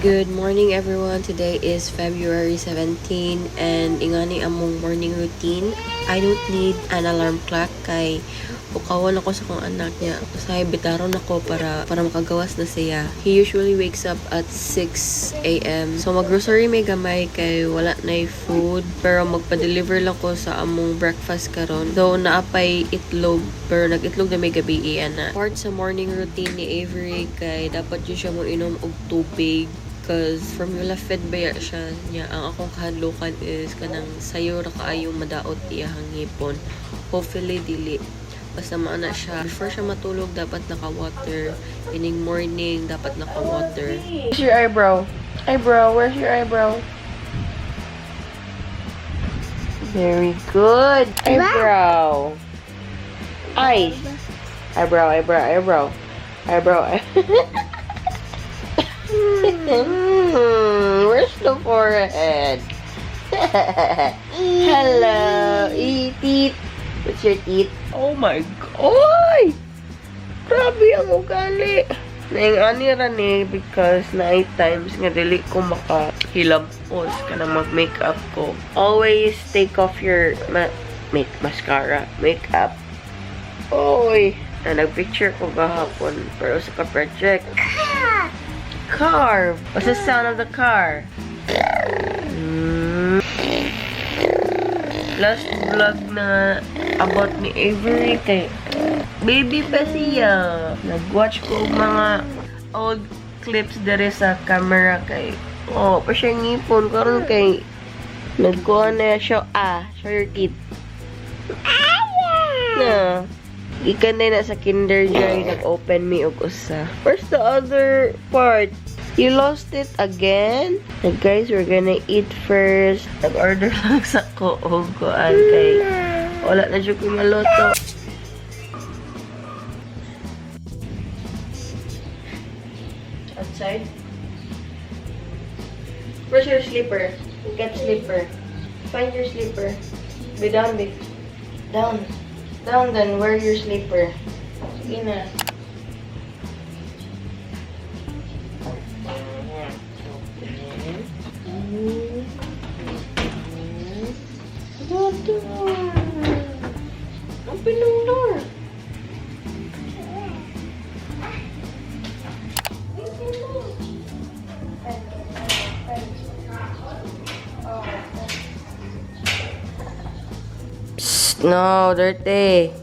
Good morning, everyone. Today is February 17 and ingani among morning routine. I don't need an alarm clock kay ukawan ako sa kong anak niya. Usahay bitaron ako para makagawas na siya. He usually wakes up at 6 a.m. So mag-grocery may gamay kay wala na food, pero magpa-deliver lang ko sa among breakfast karon. Though naapay itlog, pero nag-itlog na may gabi ana. Part sa morning routine ni Avery kay dapat yun siya mo inom og tubig 'cause formula fed ba siya niya. Ang akong kahadlukan is kanang sayo ra kaayong madaot iyahang ngipon. Hopefully dili. Basta maana siya, before siya matulog dapat naka-water. Ining morning dapat naka-water. Where's your eyebrow? Eyebrow, where's your eyebrow? Very good. Eyebrow. Eyes. Eyebrow, eyebrow, eyebrow. Eyebrow. Where's the forehead? Hello. E teeth. What's your teeth? Oh my God. Oy! Grabe ang ugali. Naing ani ra ni because night times nga dili ko makahilabos kana mag-makeup ko. Always take off your make mascara, makeup. Oy, na nagpicture ko gahapon pero sa ka-project. Car. What's the sound of the car? Last vlog na about ni Avery kay baby pa siya. Nag-watch ko og mga old clips dere sa camera kay oh, pa siya ngipon karon kay nagkuha na siya. Ah, show your teeth. Na. Gikan na sa Kinder Joy, nag-open me og usa. Where's the other part? You lost it again? And guys, we're gonna eat first. Nag-order lang sa ko og kuan kay wala na jud ko maluto. Outside? Where's your slipper? Get slipper. Find your slipper. Be down, be. Down. Down then, wear your slipper. Sige na. The door. Open the door. Psst, no, dirty.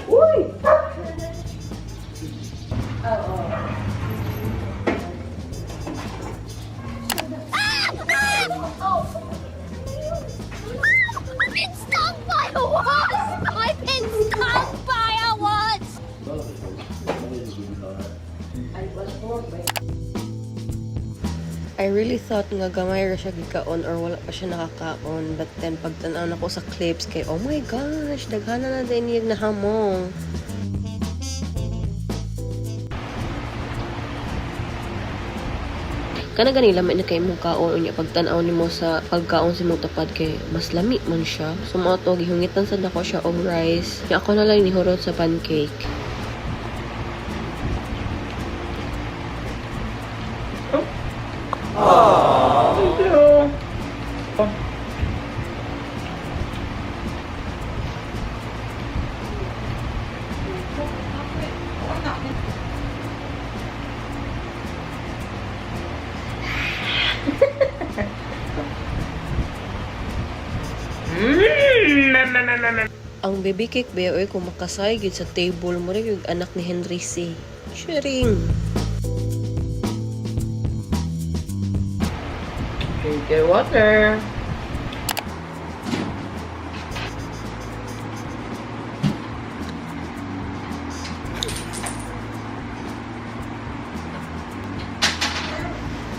Uy! I've been stung by a wasp! I've been stung by a wasp! I really thought nga gamay ra siya gikaon or wala pa siya nakakaon. But then, pagtanaw nako sa clips kay, oh my gosh, daghana na din yung nahamong. Kana gani lami na kay imong kaon, unya pagtan-aw nimo sa pagkaon sa imong tapad kay mas lami man siya. So mao to, gihungitan sad nako siya og rice. Nya ako na lang nihurot sa pancake. Thank you. Oh. Ang baby cake ba oy, kung makasay gyud sa table mo rin yung anak ni Henry C. Sharing. Drink your water.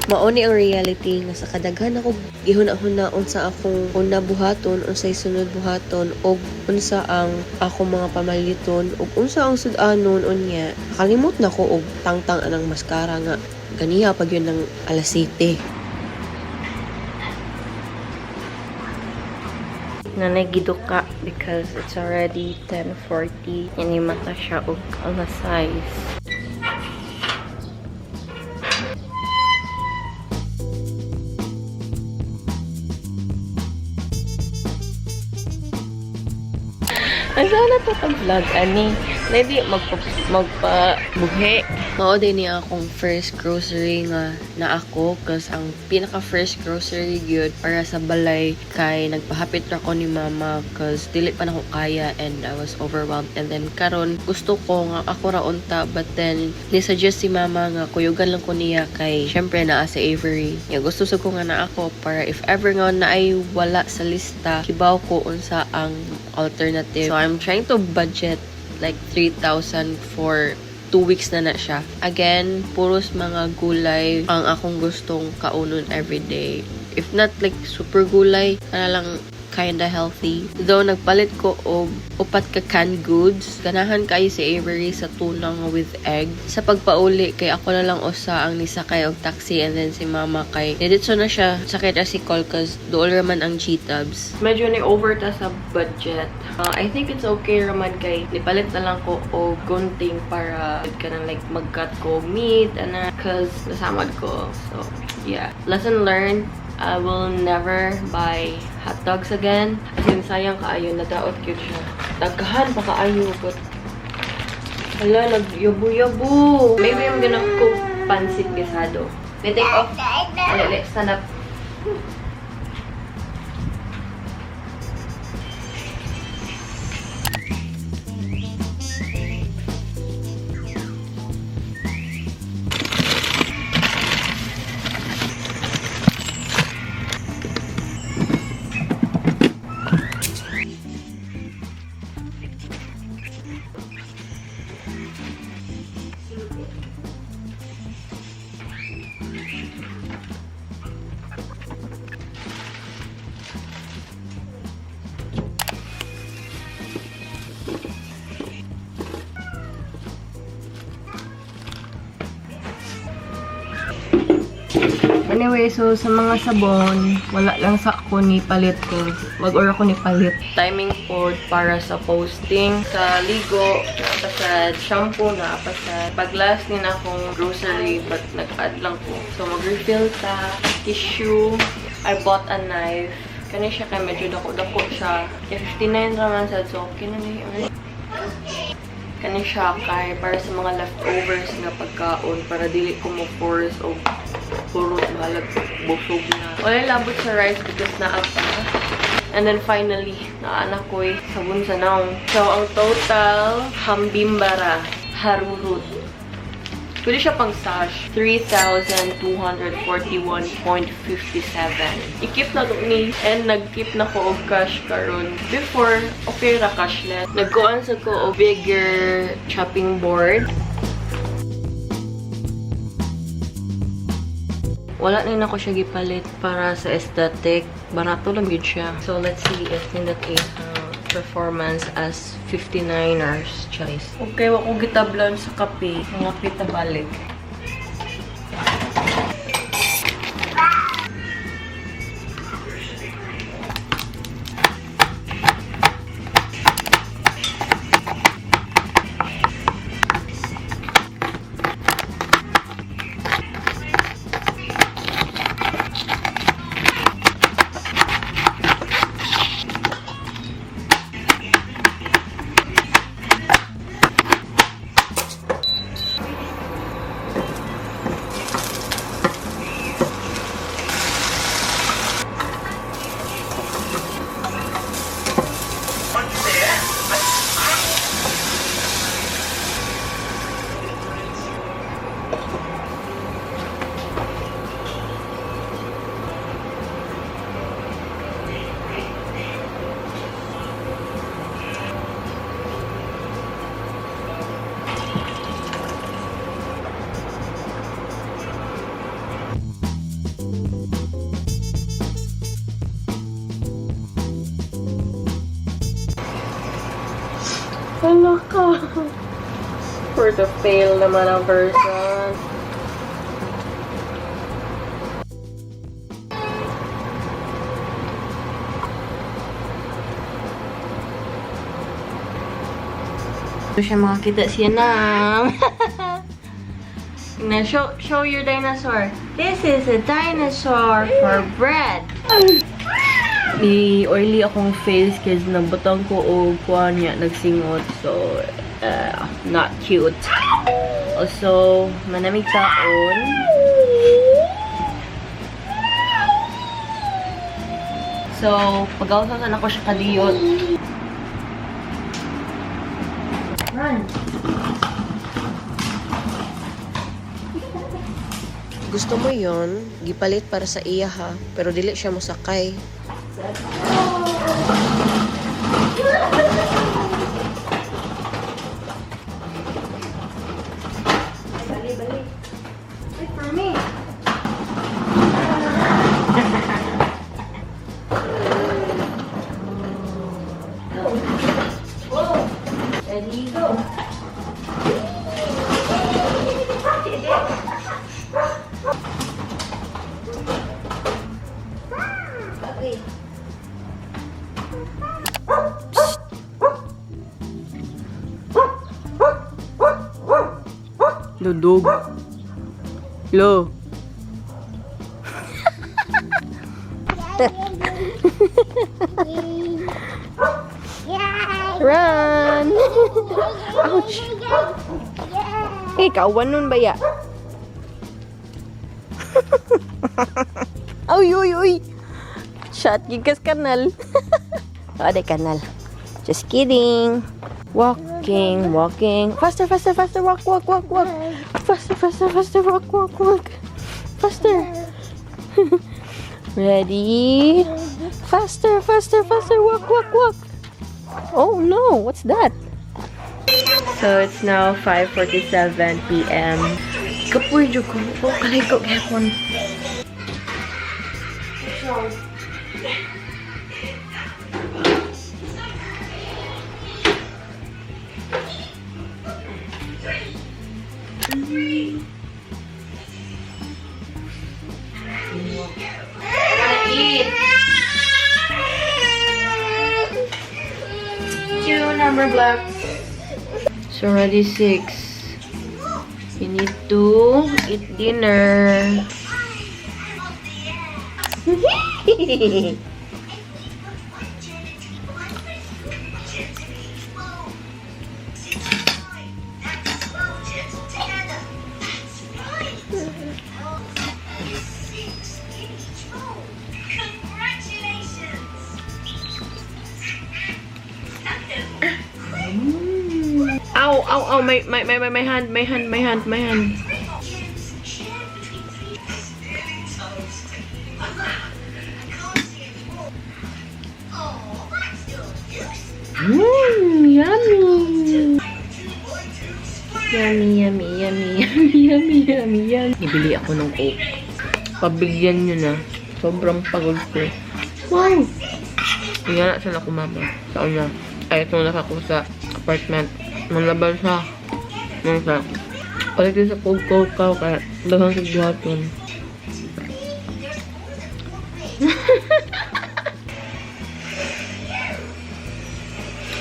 Mao ni ang reality nga sa kadaghan ako gihuna-huna unsa akong una buhaton, unsay sunod buhaton, og unsa ang akong mga pamaliton, ug unsa ang sud-anon unya. Nakalimot na ko og tangtang anang maskara nga ganiha pag yun ng alas 7. Nanay giduka because it's already 10:40. Yan mata siya og alas 6. Asa na to ka vlog ani? Maybe magpa buhi. Mao din ni akong first grocery nga na ako cause ang pinaka first grocery gyud para sa balay kay nagpahapit ra ko ni mama cause dili pa nako kaya and I was overwhelmed. And then karon gusto ko nga ako ra unta, but then ni suggest si mama nga kuyugan lang ko niya kay syempre naa sa Avery. Ya gusto sa ko nga na ako para if ever nga naay wala sa lista, kibaw ko unsa ang alternative. So I'm trying to budget like 3,000 for 2 weeks na na siya. Again, puros mga gulay ang akong gustong kaunon everyday. If not like super gulay, kana lang kinda healthy. Though nagpalit ko og upat ka canned goods. Ganahan kayo si Avery sa tuna nga with egg. Sa pagpauli kay ako na lang usa ang nisakay og taxi and then si mama kay niditso na siya sakay ra si call cause duol raman ang G-Tabs. Medyo ni over ta sa budget. I think it's okay raman kay nipalit na lang ko og gunting para kanang like mag-cut ko meat ana cause nasamad ko. So yeah. Lesson learned. I will never buy hot dogs again. As in, sayang kaayo. Nadaot cute siya. Daghan pa kaayo. But, hala, nagyabo-yabo. Maybe I'm gonna cook pansit guisado. May take off. Ali, stand up. Anyway, so sa mga sabon, wala lang sa ako ni palit ko. Wag or ako ni palit. Timing po para sa posting. Sa ligo, naapasad. Shampoo, naapasad. Pag-last ni na akong grocery, but nag-add lang ko. So mag-refill ta. Tissue. I bought a knife. Kani siya kay medyo dako-dako siya. 59 raman sad. So okay na ni. Kani siya kay para sa mga leftovers nga pagkaon para dili ko mo force og purot balag busog na. Wala labot sa rice because naa pa. And then finally, naa na ko'y sabon sa naong. So ang total, hambimbara, harurut. Pwede siya pang sash. 3,241.57. I-keep na to ni and nag-keep na ko og cash karon. Before, okay ra cashless. Nagkuan sa ko og bigger chopping board. Wala na ko siya gipalit para sa aesthetic. Barato lang yun siya. So, let's see if nindot performance as 59ers. Choice. Okay, wa ko gitablan sa kape. Mga pita balik. Hala ka. For the fail naman ang person. Ito siya makakita siya na. Na show your dinosaur. This is a dinosaur for bread. Ni oily akong face kasi nagbutang ko og kuan niya nagsingot, so not cute. Also, manamig taon. So, pag-awsasan ako siya kadiyot. Run! Gusto mo yon, gipalit para sa iya ha, pero dili siya mosakay. Bali, bali. Wait for me. Go. Whoa. Ready, go. Okay. Dudog. Lo. Run! Ouch! Eh, kauwan nun ba ya? Uy, uy, uy! Shot gigas kanal. Ade kanal. Just kidding. Walking, walking. Faster, faster, faster. Walk, walk, walk, walk. Faster, faster, faster. Walk, walk, walk. Faster. Ready? Faster, faster, faster. Walk, walk, walk. Oh no, what's that? So it's now 5:47 p.m. Kapoy jud ko. Oh, kalay ko gihapon. Eat. Two number blocks. It's already 6. You need to eat dinner. Ow, ow, ow, my hand, my hand, my hand, my hand. Yummy. Yummy, yummy, yummy, yummy, yummy, yummy, yummy. Ibili ako ng Coke. Pabigyan nyo na. Sobrang pagod ko. Wow! Ingana siya na kumama. Sa una. Ay, ito na ako sa apartment. Manlaban siya. Nung sa. Ulit din sa Coke, Coke, Coke. Kaya daghang sa buhaton.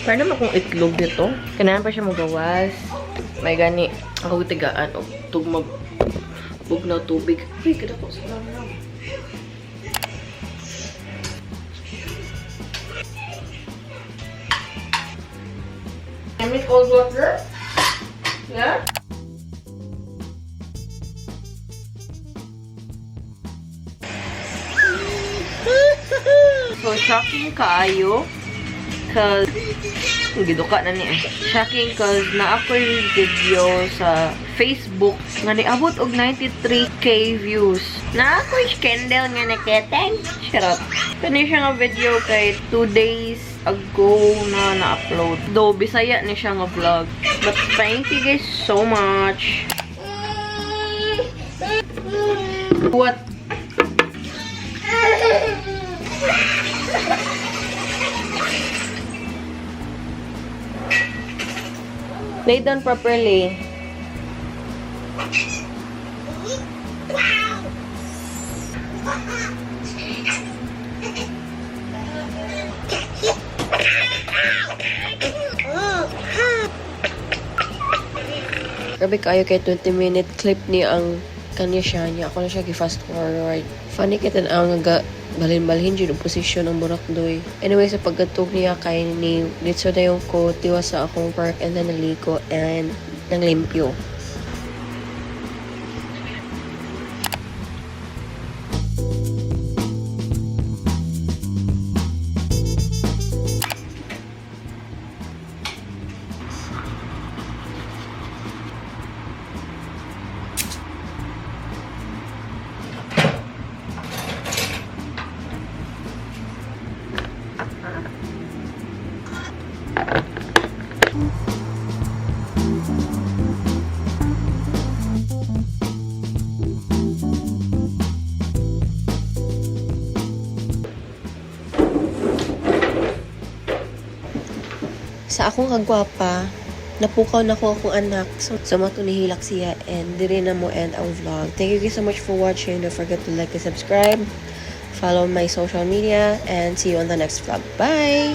Parang naman akong itlog nito. Kailangan pa siya magawas. May gani. Ako tigaan og tugmag bugnaw tubig. Uy, kada ko sa lang. I make cold water? Yeah? So, shocking kaayo. Cause, giduka na niya. Shocking cause na ako'y video sa Facebook nga niabot og 93K views. Na ako'y scandal nga naketeng. Charot. Kani siya nga video kay 2 days ago na na-upload. Though, Bisaya ni siya nga vlog. But thank you guys so much. What? Lay down properly. Grabe kayo kay 20-minute clip ni ang kanya siya niya. Ako na siya gi-fast forward. Funny kay tan-aw nga ga balhin-balhin jud ang posisyon ng burakdoy. Anyway, sa paggatog niya kay ni litso na yung ko tiwa sa akong work and then naligo and nanglimpyo. Sa akong kagwapa, napukaw na ko akong anak. So mao to nihilak siya and diri na mo end ang vlog. Thank you guys so much for watching. Don't forget to like and subscribe. Follow my social media and see you on the next vlog. Bye!